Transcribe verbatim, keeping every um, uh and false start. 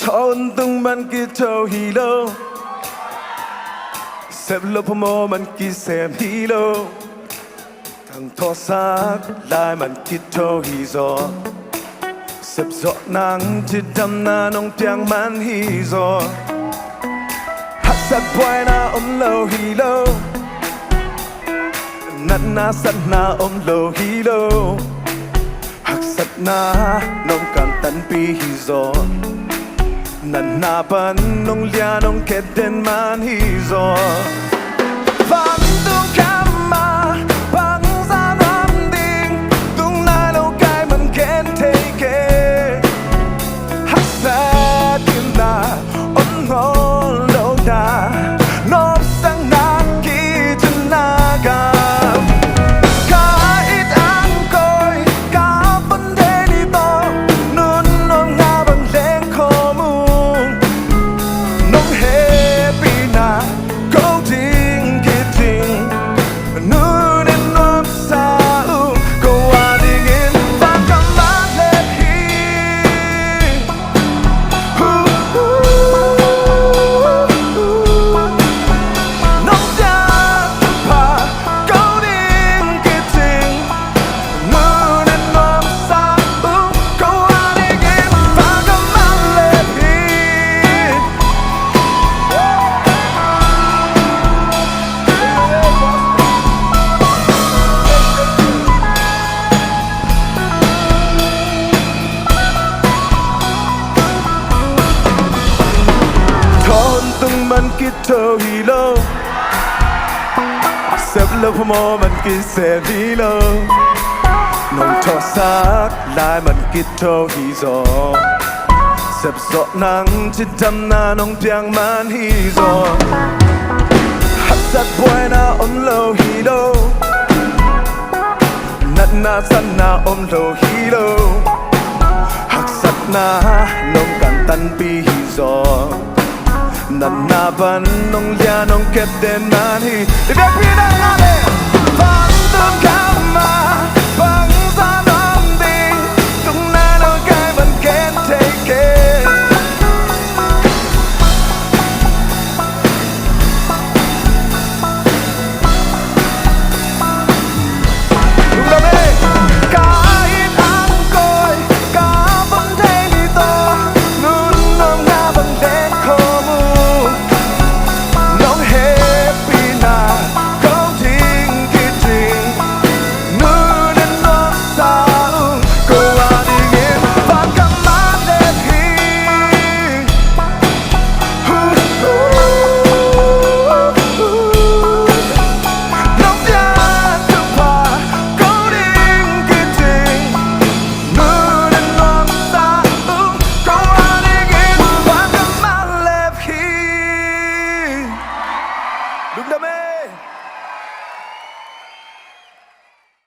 Thawn tung man kitho hi lo. Sep lo phamawh man kisem hi lo. Tang thawhsak lai man kitho hi zaw. Sep zawh nang cidamna nong piak man hi zaw. Haksat buaina om lo hi lo. Natna satna om lo hi lo. Haksatna nong kantanpih hi zaw. Natna pan nong lia nong kep den man hi zaw. Vantung kham a bangzah nuam ding, tung nai lo kai man gen thei kei. Haksatna om ngawl lo na, nopsakna kicina gam. Ka it ang koih ka pon dei ni tawh, nunnuam nga bang leng khawm ung. Nong hehpihna ko ding kiding, nunnuam sa ung, ko a dingin van ka mah lep hi. Thawn tung man kitho hi lo. Sep lo phamawh man kisem hi lo. Nong thawhsak lai man kitho hi zaw. Sep zawh nang cidamna nong piak man hi zaw. Haksat buaina om lo hi lo. Natna satna om lo hi lo. Haksatna nong kantanpih hi zaw. Natna pan nong lia nong kep den man hi. I biakpiakna